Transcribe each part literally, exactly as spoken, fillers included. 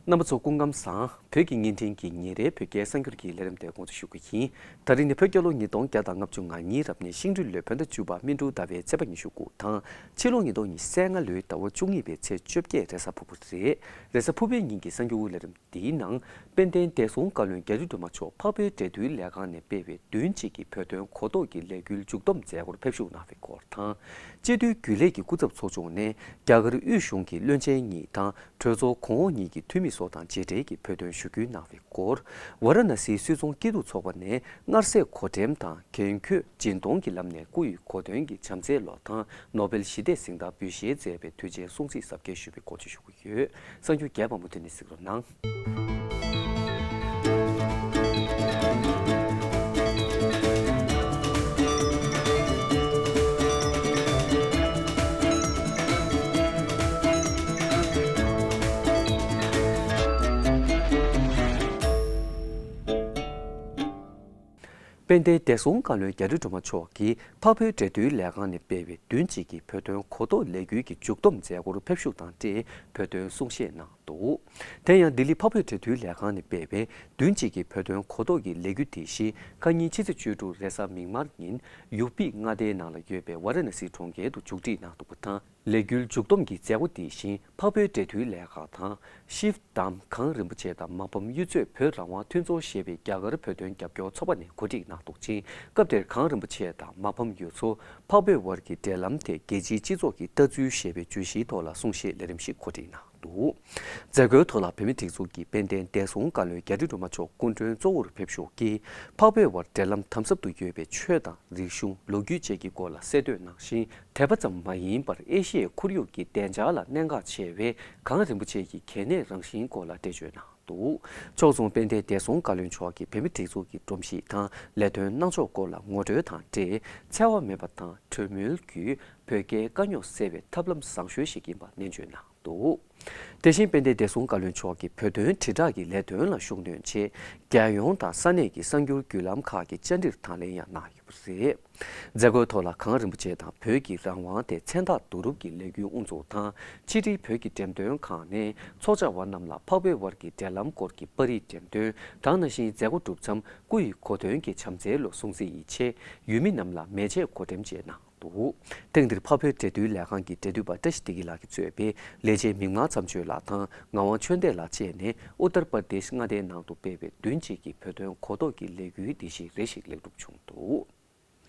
རྣམ་པ་ཚོ་སྐུ་ཁམས་བཟང་། བོད་ཀྱི་བརྙན་འཕྲིན་གྱི་ཉིན་རེའི་བོད་སྐད་གསར་འགྱུར་གྱི་ལས་རིམ་དེ་འགོ་འཛུགས་ཞུ་གི་ཡིན། ད་རིང་ནི་བོད་རྒྱལ་ལོ་ཉིས་སྟོང་བརྒྱ་དང་ལྔ་བཅུ་ང་གཉིས་རབ་གནས་ཤིང་སྦྲུལ་ལོའི་བོད་ཟླ་བཅུ་པ་སྨིན་དྲུག་ཟླ་བའི་ཚེས་པ་ཉི་ཤུ་དགུ་དང་། ཕྱི་ལོ་ཉིས་སྟོང་ཉི་ཤུ་རྩ་ལྔ་ལོའི་ཟླ་བ་བཅུ་གཉིས་པའི་ཚེས་བཅོ་བརྒྱད་རེས་གཟའ་ཕུར་བུ་རེད། རེས་གཟའ་ཕུར་བུའི་ཉིན་གྱི་གསར་འགྱུར་ལས་རིམ་འདིའི་ནང་། དཔལ་ལྡན་བདེ་སྲུང་བཀའ་བློན་རྒྱ་རི་སྒྲོལ་མ་མཆོག་འཕགས་བོད་འབྲེལ་མཐུད་ལས་ཁང་ནས་སྤེལ་བའི་བདུན་གཅིག་གི་བོད་དོན་གོ་རྟོགས་ཀྱི་ལས་འགུལ་མཇུག་བསྡོམས་མཛད་སྒོར་ཕེབས་ཞུགས་གནང་བའི་སྐོར་དང་། སྤྱི་འཐུས་རྒྱུན་ལས་ཀྱི་སྐུ་ཚབ་ཚོགས་ཆུང་ནས་རྒྱ་གར་དབུས་གཞུང་གི་བློན་ཆེན་གཉིས་དང་གྲོས་ཚོགས་གོང་འོག་གཉིས་ཀྱི་འཐུས་མི་སོགས་དང་མཇལ་འཕྲད་ཀྱིས་བོད་དོན་ཞུ་སྐུལ་གནང་བའི་སྐོར། ཝཱ་ར་ཎ་སིའི་སུད་ཚོང་སྐྱིད་སྡུག་ཚོགས་པ་ནས་མངར་ཟས་གོ་འགྲེམས་དང་གན་ཁྱོད་སྦྱིན་གཏོང་གི་ལམ་ནས་སྐུ་ཡི་གོ་སྟོན་གྱི་བྱམས་བརྩེའི་ལོ་དང་ནོ་བེལ་ཞི་བདེའི་གཟེངས་རྟགས་འབུལ་བཞེས་མཛད་པའི་དུས་ཆེན་སྲུང་བརྩི་གཟབ་རྒྱས་ཞུས་པའི་སྐོར་བཅས་ཞུ་གི་ཡོད། གསར་འགྱུར་རྒྱས་པ་མུ་མཐུད་ནས་གཟིགས་རོགས་གནང་། དཔལ་ལྡན་བདེ་སྲུང་བཀའ་བློན་རྒྱ་རི་སྒྲོལ་མ་མཆོག་གིས་འཕགས་བོད་འབྲེལ་མཐུད་ལས་ཁང་ནས་སྤེལ་བའི་བདུན་གཅིག་གི་བོད་དོན་གོ་རྟོགས་ལས་འགུལ་གྱི་མཇུག་བསྡོམས་མཛད་སྒོར་ཕེབས་ཞུགས་དང་འབྲེལ་བོད་དོན་གསུང་བཤད་གནང་འདུག། དེ་ཡང་ལྡི་ལི་འཕགས་བོད་འབྲེལ་མཐུད་ལས་ཁང་ནས་སྤེལ་བའི་བདུན་གཅིག་གི་བོད་དོན་གོ་རྟོགས་ཀྱི་ལས་འགུལ་དེ་བཞིན་ཁ་ཉིན་ཕྱི་ཚེས་བཅུ་དྲུག་རེས་གཟའ་མིག་དམར་ཉིན་ཡུ་པི་མངའ་སྡེའི་ནང་ལ་ཡོད་པའི་ཝཱ་ར་ཎ་སི་གྲོང་ཁྱེར་དུ་མཇུག་སྒྲིལ་གནང་འདུག་པ་དང་། ལས་འགུལ་མཇུག་བསྡོམས་ཀྱི་མཛད་སྒོ་དེ་བཞིན་འཕགས་བོད་འབྲེལ་མཐུད་ལས་ཁང་དང་ཤིབ་དམ་གངས་རིན་པོ་ཆེ་དང་མ་ཕམ་གཡུ་མཚོས་བོད་རང་དབང་མཐུན་ཚོགས་ཞེས་པའི་རྒྱ་གར་བོད་དོན་རྒྱབ་སྐྱོར་ཚོགས་པ་ནས་གོ་སྒྲིག་གནང་འདུག་ཅིང་། སྐབས་དེར་གངས་རིན་པོ་ཆེ་དང་མ་ཕམ་གཡུ་མཚོ་འཕགས་བོད་དབར་གྱི་འབྲེལ་ལམ་དེ་རྒྱལ་སྤྱིའི་སྤྱི་ཚོགས་ཀྱི་ལྟ་ཚུལ་ཞེས་པའི་བརྗོད་གཞིའི་ཐོག་ལ་གསུང་བཤད་ལས་རིམ་ཞིག་གོ་སྒྲིག་གནང་འདུག། མཛད་སྒོའི་ཐོག་ལ་བོད་མིའི་སྒྲིག་འཛུགས་ཀྱི་དཔལ་ལྡན་བདེ་སྲུང་བཀའ་བློན་རྒྱ་རི་སྒྲོལ་མ་མཆོག་སྐུ་མགྲོན་གཙོ་བོར་ཕེབས་ཞུགས་ཀྱིས་འཕགས་བོད་དབར་འབྲེལ་ལམ་དམ་ཟབ་ཏུ་ཡོད་པའི་ཆོས་དང་རིག་གཞུང་ལོ་རྒྱུས་བཅས་ཀྱི་སྐོར་ལ་གསལ་འདོད་གནང་ཞིང་། དད་པ་ཙམ་མ་ཡིན་པར་ཨེ་ཤི་ཡའི་ཁོར་ཡུག་གི་བདེ་འཇགས་ལ་གནད་འགག་ཆེ་བའི་གངས་རིན་པོ་ཆེ་གི་གལ་གནད་རང་བཞིན་སྐོར་ལ་འགྲེལ་བརྗོད་གནང་འདུག། ཕྱོགས་མཚུངས་དཔལ་ལྡན་བདེ་སྲུང་བཀའ་བློན་མཆོག་གིས་བོད་མིའི་སྒྲིག་འཛུགས་ཀྱི་སྒྲོམ་གཞི་དང་ལས་དོན་གནང་ཕྱོགས་སྐོར་ལ་ངོ་སྤྲོད་དང་འབྲེལ། འཚེ་བ་མེད་པ་དང་གྲོས་མོལ་བརྒྱུད་བོད་རྒྱའི་དཀའ་རྙོག་སེལ་བའི་ཐབས་ལམ་བཟང་ཤོས་ཤིག་ཡིན་པ་ནན་བརྗོད་གནང་འདུག། དེ་བཞིན་དཔལ་ལྡན་བདེ་སྲུང་བཀའ་བློན་མཆོག་གིས་བོད་དོན་དྲིལ་བསྒྲགས་ཀྱི་ལས་དོན་ལ་ཤུགས་སྣོན་ཆེད། རྒྱལ་ཡོངས་དང་ས་གནས་ཀྱི་གསར་འགྱུར་བརྒྱུད་ལམ་ཁག་གི་བཅར་འདྲིར་དང་ལེན་ཡང་གནང་ཡོད་པ་རེད། མཛད་སྒོའི་ཐོག་ལ་གངས་རིན་པོ་ཆེ་དང་བོད་ཀྱི་རང་དབང་དེ་མཚན་རྟགས་བསྡུ་རུབ་ཀྱི་ལས་འགུལ་དབུ་འཛུགས་དང་། ཕྱི་དྲིལ་བོད་ཀྱི་འགྲེམས་སྟོན་ཁང་ནས་ཚོགས་བཅར་བ་རྣམས་ལ་འཕགས་བོད་དབར་གྱི་འབྲེལ་ལམ་སྐོར་གྱི་པར་རིས་འགྲེམས་སྟོན་དང་། ནང་བཞིན་མཛད་སྒོ་གྲུབ་མཚམས་སྐུ་ཡི་གོ་སྟོན་གྱི་བྱམས་བརྩེའི་ལོ་སྲུང་བརྩི་ཡི་ཆེད་ཡུལ་མི་རྣམས་ལ་མེ་ལྕེ་གོ་འགྲེམས་བཅས་གནང་འདུག། ཐེངས་འདིར་འཕགས་བོད་འབྲེལ་མཐུད་ལས་ཁང་གི་འབྲེལ་མཐུད་པ་བཀྲ་ཤིས་བདེ་སྐྱིད་ལགས་ཀྱིས་གཙོས་པའི་ལས་བྱེད་མིག་དམར་མཚམས་གཅོད་ལགས་དང་ངག་དབང་ཆོས་ལྡན་ལགས་བཅས་ནས་ཨུ་ཏར་པར་དེཤ་མངའ་སྡེའི་ནང་དུ་སྤེལ་བའི་བདུན་གཅིག་གི་བོད་དོན་གོ་རྟོགས་ཀྱི་ལས་འགུལ་འདི་བཞིན་རེ་ཞིག་ལེགས་གྲུབ་བྱུང་འདུག།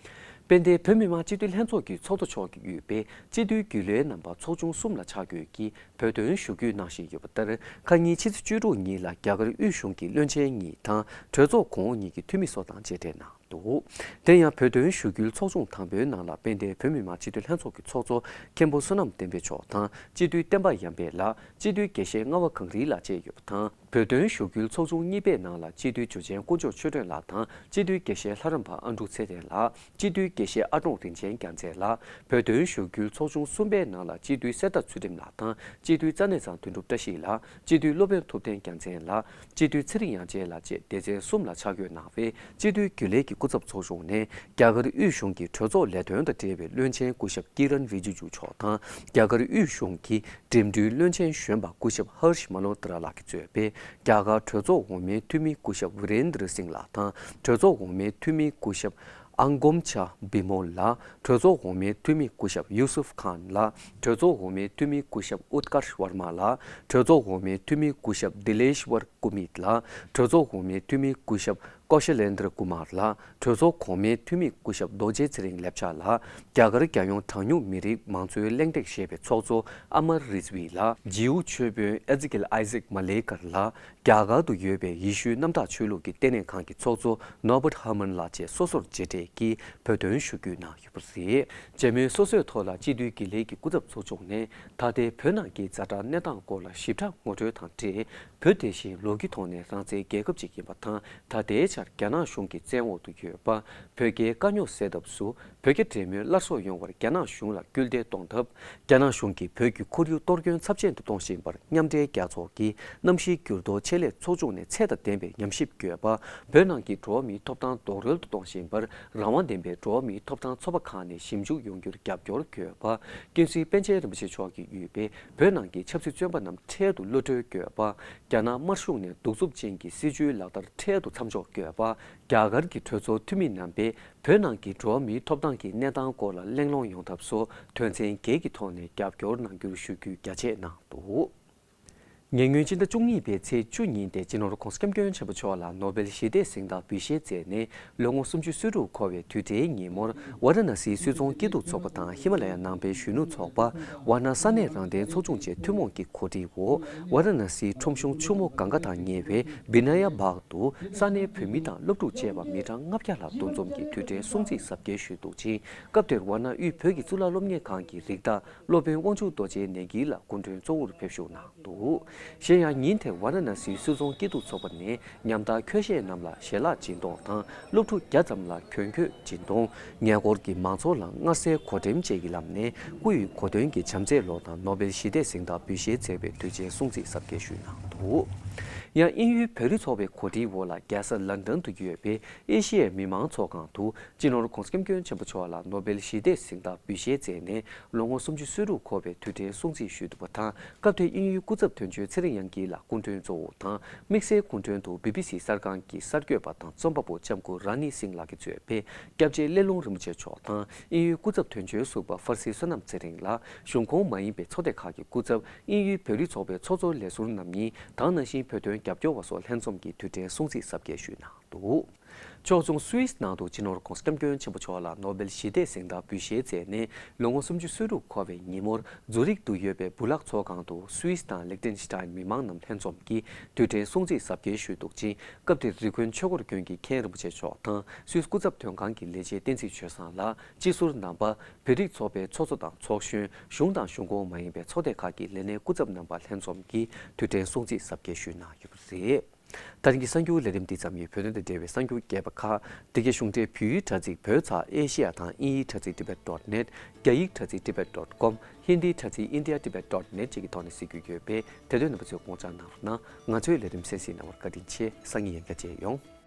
དཔལ་ལྡན་བོད་མི་མང་སྤྱི་འཐུས་ལྷན་ཚོགས་ཀྱི་ཚོགས་གཙོ་མཆོག་གིས་དབུས་པའི་སྤྱི་འཐུས་རྒྱུན་ལས་རྣམ་པ་ཚོགས་ཆུང་གསུམ་ལ་ཆ་བགོས་ཀྱིས་བོད་དོན་ཞུ་སྐུལ་གནང་བཞིན་ཡོད་པ་ལྟར། ཁ་ཉིན་ཕྱི་ཚེས་བཅུ་དྲུག་ཉིན་ལ་རྒྱ་གར་དབུས་གཞུང་གི་བློན་ཆེན་གཉིས་དང་གྲོས་ཚོགས་གོང་འོག་གཉིས་ཀྱི་འཐུས་མི་སོགས་དང་མཇལ་འཕྲད་གནང་འདུག། དེ་ཡང་བོད་དོན་ཞུ་སྐུལ་ཚོགས་ཆུང་དང་པོའི་ནང་ལ་དཔལ་ལྡན་བོད་མི་མང་སྤྱི་འཐུས་ལྷན་ཚོགས་ཀྱི་ཚོགས་གཙོ་མཁན་པོ་བསོད་ནམས་བསྟན་འཕེལ་མཆོག་དང་སྤྱི་འཐུས་བསྟན་པ་ཡར་འཕེལ་ལགས། སྤྱི་འཐུས་དགེ་བཤེས་རྔ་བ་གངས་རི་ལགས་བཅས་ཡོད་པ་དང་། བོད་དོན་ཞུ་སྐུལ་ཚོགས་ཆུང་གཉིས་པའི་ནང་ལ་སྤྱི་འཐུས་འཇུ་ཆེན་དཀོན་མཆོག་ཆོས་སྒྲོན་ལགས་དང་སྤྱི་འཐུས་དགེ་བཤེས་ལྷ་རམས་པ་ཨ་འབྲུག་ཚེ་བརྟན་ལགས། སྤྱི་འཐུས་དགེ་བཤེས་ཨ་ཀྲོང་རིན་ཆེན་རྒྱལ་མཚན་ལགས། བོད་དོན་ཞུ་སྐུལ་ཚོགས་ཆུང་གསུམ་པའི་ནང་ལ་སྤྱི་འཐུས་གསེར་རྟ་ཚུལ་ཁྲིམས་ལགས་དང་སྤྱི་འཐུས་རྩ་གནས་ཚང་དོན་གྲུབ་བཀྲ་ཤིས་ལགས། སྤྱི་འཐུས་སློབ་དཔོན་ཐུབ་བསྟན་རྒྱལ་མཚན་ལགས། སྤྱི་འཐུས་ཚེ་རིང་དབྱངས་ཅན་ལགས་བཅས་སྡེ་ཚན་གསུམ་ལ་ཆ་བགོས་གནང་བའི་སྤྱི་འཐུས་རྒྱུན་ལས་ཀྱི་སྐུ་ཚབ་ཚོགས་ཆུང་ནས་རྒྱ་གར་དབུས་གཞུང་གི་གྲོས་ཚོགས་ལས་དོན་དང་འབྲེལ་བའི་བློན་ཆེན་སྐུ་ཞབས་ཀི་རན་རི་ཇི་ཇུ་མཆོག་དང་རྒྱ་གར་དབུས་གཞུང་གི་འགྲིམ་འགྲུལ་བློན་ཆེན་གཞོན་པ་སྐུ་ཞབས་ཧར་ཤ་མ་ལོ་ཏྲ་ལགས་ཀྱིས་གཙོས་པའི་རྒྱ་གར་གྲོས་ཚོགས་འོག་མའི་འཐུས་མི་སྐུ་ཞབས་ཝི་རེན་དྲ་སིང་ལགས་དང་གྲོས་ཚོགས་འོག་མའི་འཐུས་མི་སྐུ་ཞབས་ཨང་གོམ་ཆ་བི་མོལ་ལགས། གྲོས་ཚོགས་འོག་མའི་འཐུས་མི་སྐུ་ཞབས་ཡུ་སུབ་ཁཱན་ལགས། གྲོས་ཚོགས་འོག་མའི་འཐུས་མི་སྐུ་ཞབས་ཨུཏ་ཀར་ཤ་ཝར་མ་ལགས། གྲོས་ཚོགས་འོག་མའི་འཐུས་མི་སྐུ་ཞབས་དི་ལེཤ་ཝར་ཀུ་མིད་ལགས། གྲོས་ཚོགས་འོག་མའི་འཐུས་མི་སྐུ་ཞབས་ཀོ་ཤ་ལེན་དྲ་ཀུ་མར་ལགས། གྲོས་ཚོགས་གོང་མའི་འཐུས་མི་སྐུ་ཞབས་རྡོ་རྗེ་ཚེ་རིང་ལེབ་ཆ་ལགས། རྒྱ་གར་རྒྱལ་ཡོངས་གྲངས་ཉུང་མི་རིགས་མང་གཙོའི་གླེང་སྟེགས་ཞེས་པའི་ཚོགས་གཙོ་ཨ་མར་རིཛ་ཝི་ལགས། ཇིའུ་ཆོས་དཔོན་ཨེ་ཛི་ཀེལ་ཨའི་ཟེག་མ་ལེ་ཀར་ལགས། རྒྱ་གར་དུ་ཡོད་པའི་ཡེ་ཤུའི་གནམ་བདག་ཆོས་ལུགས་ཀྱི་ལྟེ་གནས་ཁང་གི་ཚོགས་གཙོ་ནོར་བརྟ་ཧར་མན་ལགས་བཅས་སོ་སོར་མཇལ་འཕྲད་ཀྱིས་བོད་དོན་ཞུ་སྐུལ་གནང་ཡོད་པ་རེད། མཇལ་མོལ་སོ་སོའི་ཐོག་ལ་སྤྱི་འཐུས་རྒྱུན་ལས་ཀྱི་སྐུ་ཚབ་ཚོགས་ཆུང་ནས་ད་ལྟའི་བོད་ནང་གི་ཛ་དྲག་གནས་སྟངས་སྐོར་ལ་ཞིབ་ཕྲ་ངོ་སྤྲོད་དང་འབྲེལ། བོད་དེ་བཞིན་ལོ་རྒྱུས་ཐོག་ནས་རང་བཙན་རྒྱལ་ཁབ་ཅིག་ཡིན་པ་དང་། ད་ལྟའི་ཆ་ ཤར་རྒྱ་ནག་གཞུང་གི་བཙན་འོག་ཏུ་ཡོད་པ། བོད་རྒྱའི་དཀའ་རྙོག་སེལ་ཐབས་སུ་བོད་རྒྱ་འབྲེལ་མོལ་སླར་གསོ་ཡོང་བར་རྒྱ་ནག་གཞུང་ལ་སྐུལ་འདེད་གཏོང་ཐབས། རྒྱ་ནག་གཞུང་གིས་བོད་ཀྱི་ཁོར་ཡུག་གཏོར་སྐྱོན་ཚབས་ཆེན་དུ་གཏོང་བཞིན་པར། མཉམ་འབྲེལ་རྒྱལ་ཚོགས་ཀྱི་གནམ་གཤིས་འགྱུར་ལྡོག་ཆེད་ལས་ཚོགས་ཆུང་ནས་ཚད་དང་ལྡན་པའི་ཉམས་ཞིབ་བགོས་པ། བོད་ནང་གི་འགྲོ་བ་མིའི་ཐོབ་ཐང་རྡོག་རོལ་དུ་གཏོང་བཞིན་པར། རང་དབང་ལྡན་པའི་འགྲོ་བ་མིའི་ཐོབ་ཐང་ཚོགས་པ་ཁག་ནས་ཞིབ་འཇུག་ཡོང་རྒྱུར་རྒྱབ་སྐྱོར་བགོས་པ། ཀུན་གཟིགས་པཎ་ཆེན་རིན་པོ་ཆེ་མཆོག་གིས་དབུས་པའི་བོད་ནང་གི་ཆབ་སྲིད་བཙོན་པ་རྣམས་འཕྲལ་དུ་གློད་གྲོལ་བགོས་པ། རྒྱ་ནག་དམར་གཞུང་ནས་གདུག་རྩུབ་ཅན་གྱི་སྲིད་བྱུས་ལག་བསྟར་འཕྲལ་དུ་མཚམས་འཇོག་བགོས་པ། རྒྱ་གར་གྱི་གྲོས་ཚོགས་འཐུས་མི་རྣམ་པས་བོད་ནང་གི་འགྲོ་བ་མིའི་ཐོབ་ཐང་གི་གནས་སྟངས་སྐོར་ལ་གླེང་སློང་ཡོང་ཐབས་སུ་དོན་ཚན་བརྒྱད་ཀྱི་ཐོག་ནས་རྒྱབ་སྐྱོར་གནང་རྒྱུར་ཞུ་རྒྱུའི་རྒྱ་ཆེ་གནང་འདུག་ཉེ་སྔོན་སྤྱི་ཟླ་བཅུ་གཉིས་པའི་ཚེས་བཅུ་ཉིན་ཏེ་སྤྱི་ནོར་༧གོང་ས་༧སྐྱབས་མགོན་ཆེན་པོ་མཆོག་ལ་ནོ་བེལ་ཞི་བདེའི་གཟེངས་རྟགས་འབུལ་བཞེས་མཛད་ནས་ལོ་ངོ་སུམ་ཅུ་སོ་དྲུག་འཁོར་བའི་དུས་དྲན་ཉིན་མོར། ཝཱ་ར་ཎ་སིའི་སུད་ཚོང་སྐྱིད་སྡུག་ཚོགས་པ་དང་ཧི་མ་ལ་ཡ་ནང་པའི་གཞོན་ནུ་ཚོགས་པ། ཝཱ་ཎ་ས་གནས་རང་བདེན་ཚོགས་ཆུང་བཅས་ཐུན་མོང་གི་གོ་སྒྲིག་འོག་ཝཱ་ར་ཎ་སིའི་ཁྲོམ་གཞུང་ཆུ་མོ་གངྒཱ་དང་ཉེ་བའི་བི་ན་ཡ་བྷག་ཏུ་ས་གནས་བོད་མི་དང་སློབ་ཕྲུག་བཅས་པ་མི་གྲངས་ལྔ་བརྒྱ་ལྷག་འདུ་འཛོམས་ཀྱིས་དུས་དྲན་སྲུང་བརྩི་གཟབ་རྒྱས་ཞུས་འདུག་ཅིང་། སྐབས་དེར་ཝཱ་ཎ་དབུས་བོད་ཀྱི་གཙུག་ལག་སློབ་གཉེར་ཁང་གི་རིགས་བདག་སློབ་དཔོན་དབང་ཕྱུག་རྡོ་རྗེ་ནན་གྱིས་ལ་སྐུ་མགྲོན་གཙོ་བོར་ཕེབས་བཞུགས་གནང་འདུག་གཞན་ཡང་ཉིན་དེར་ཝཱ་ར་ཎ་སིའི་སུད་ཚོང་སྐྱིད་སྡུག་ཚོགས་པ་ནས་ཉམ་ཐག་འཁྱོག་བཤད་རྣམས་ལ་ཞལ་ལག་སྦྱིན་གཏོང་དང་སློབ་ཕྲུག་བརྒྱ་ཙམ་ལ་གྱོན་གོས་སྦྱིན་གཏོང་། ཉེ་འཁོར་གྱི་མང་ཚོགས་ལ་མངར་ཟས་གོ་འགྲེམས་བཅས་ཀྱི་ལམ་ནས་སྐུ་ཡི་གོ་སྟོན་གྱི་བྱམས་བརྩེའི་ལོ་དང་ནོ་བེལ་ཞི་བདེའི་གཟེངས་རྟགས་འབུལ་བཞེས་མཛད་པའི་དུས་ཆེན་སྲུང་བརྩི་གཟབ་རྒྱས་ཞུས་གནང་འདུག་ཡང་དབྱིན་ཡུལ་བོད་རིགས་ཚོགས་པའི་གོ་སྒྲིག་འོག་ལ་རྒྱལ་ས་ལན་ཌན་དུ་ཡོད་པའི་ཨེ་ཤི་ཡའི་མི་མང་ཚོགས་ཁང་དུ། སྤྱི་ནོར་༧གོང་ས་༧སྐྱབས་མགོན་ཆེན་པོ་མཆོག་ལ་ནོ་བེལ་ཞི་བདེའི་གཟེངས་རྟགས་འབུལ་བཞེས་མཛད་ནས་ལོ་ངོ་སུམ་ཅུ་སོ་དྲུག་འཁོར་བའི་དུས་དྲན་སྲུང་བརྩི་ཞུས་འདུག་པ་དང་། སྐབས་དེར་དབྱིན་ཡུལ་སྐུ་ཚབ་དོན་གཅོད་ཚེ་རིང་དབྱངས་སྐྱིད་ལགས་སྐུ་མགྲོན་གཙོ་བོ་དང་། དམིགས་བསལ་སྐུ་མགྲོན་དུ་བི་བི་སི་གསར་ཁང་གི་གསར་འགོད་པ་དང་རྩོམ་པ་པོ་ལྕམ་སྐུ་ར་ནི་སིང་ལགས་ཀྱིས་གཙོས་པའི་སྐྱབས་རྗེ་སླེ་ལུང་རིན་པོ་ཆེ་མཆོག་དང་། དབྱིན་ཡུལ་སྐུ་ཚབ་དོན་གཅོད་ཟུར་པ་ཧྥར་སི་བསོད་ནམས་ཚེ་རིང་ལགས། གཞུང་ཁོངས་མ་ཡིན་པའི་ཚོགས་སྡེ་ཁག་གི་སྐུ་ཚབ། དབྱིན་ཡུལ་བོད་རིགས་ཚོགས་པའི་ཚོགས་གཙོ་ལས་ཟུར་རྣམ་གཉིས་དང་། ནང་བཞིན་བོད་དོན་རྒྱབ་སྐྱོར་བ་སོགས་ལྷན་འཛོམས་ཀྱིས་དུས་དྲན་སྲུང་བརྩི་གཟབ་རྒྱས་ཞུས་གནང་འདུག་ཕྱོགས་མཚུངས་སུད་སི་ནང་དུ་སྤྱི་ནོར་༧གོང་ས་༧སྐྱབས་མགོན་ཆེན་པོ་མཆོག་ལ་ནོ་བེལ་ཞི་བདེའི་གཟེངས་རྟགས་འབུལ་བཞེས་མཛད་ནས་ལོ་ངོ་སུམ་ཅུ་སོ་དྲུག་འཁོར་བའི་ཉིན་མོར་ཛུ་རིག་ཏུ་ཡོད་པའི་སྦུ་ལག་ཚོགས་ཁང་དུ་སུད་སི་དང་ལིག་ཏེན་སི་ཏཱན་མི་མང་རྣམས་ལྷན་འཛོམས་ཀྱིས་དུས་དྲན་སྲུང་བརྩི་གཟབ་རྒྱས་ཞུས་འདུག་ཅིང་། སྐབས་དེར་རི་ཀོན་ཆོས་འཁོར་དགོན་གྱི་མཁན་རིན་པོ་ཆེ་མཆོག་དང་སུད་སི་སྐུ་ཚབ་དོན་ཁང་གི་ལས་བྱེད་བསྟན་འཛིན་ཆོས་བཟང་ལགས། སྤྱི་ཟུར་རྣམ་པ། བོད་རིགས་ཚོགས་པའི་ཚོགས་གཙོ་དང་ཚོགས་གཞོན། གཞུང་དང་གཞུང་ཁོངས་མ་ཡིན་པའི་ཚོགས་སྡེ་ཁག་གི་ལས་སྣེ་སྐུ་ཚབ་རྣམ་པ་ལྷན་འཛོམས་ཀྱིས་དུས་དྲན་སྲུང་བརྩི་གཟབ་རྒྱས་ཞུས་གནང་ཡོད་པ་རེད། ད་རིང་གི་གསར་འགྱུར་ལས་རིམ་འདི་ཙམ་ཡིན། བོད་དོན་དང་འབྲེལ་བའི་གསར་འགྱུར་རྒྱས་པ་ཁག་འདི་གའི་གཞུང་འབྲེལ་བོད་ཡིག་དྲ་ཚིགས་བོད་ཚགས་ཨེ་ཤེ་ཡ་དང་དབྱིན་ཡིག་དྲ་ཚིགས་tibet dot net། རྒྱ་ཡིག་དྲ་ཚིགས་tibet dot com། ཧིན་དིའི་དྲ་ཚིགས་india tibet dot net བཅས་ཀྱི་ཐོག་ནས་གཟིགས་རྒྱུ་ཡོད་པས། དེ་དོན་རྣམ་པ་ཚོས་དགོངས་འཇགས་གནང་རོགས་གནང་། ང་ཚོའི་ལས་རིམ་གསན་གཟིགས་གནང་བར་བཀའ་དྲིན་ཆེ། སང་ཉིན་ཡང་བསྐྱར་མཇལ་ཡོང་།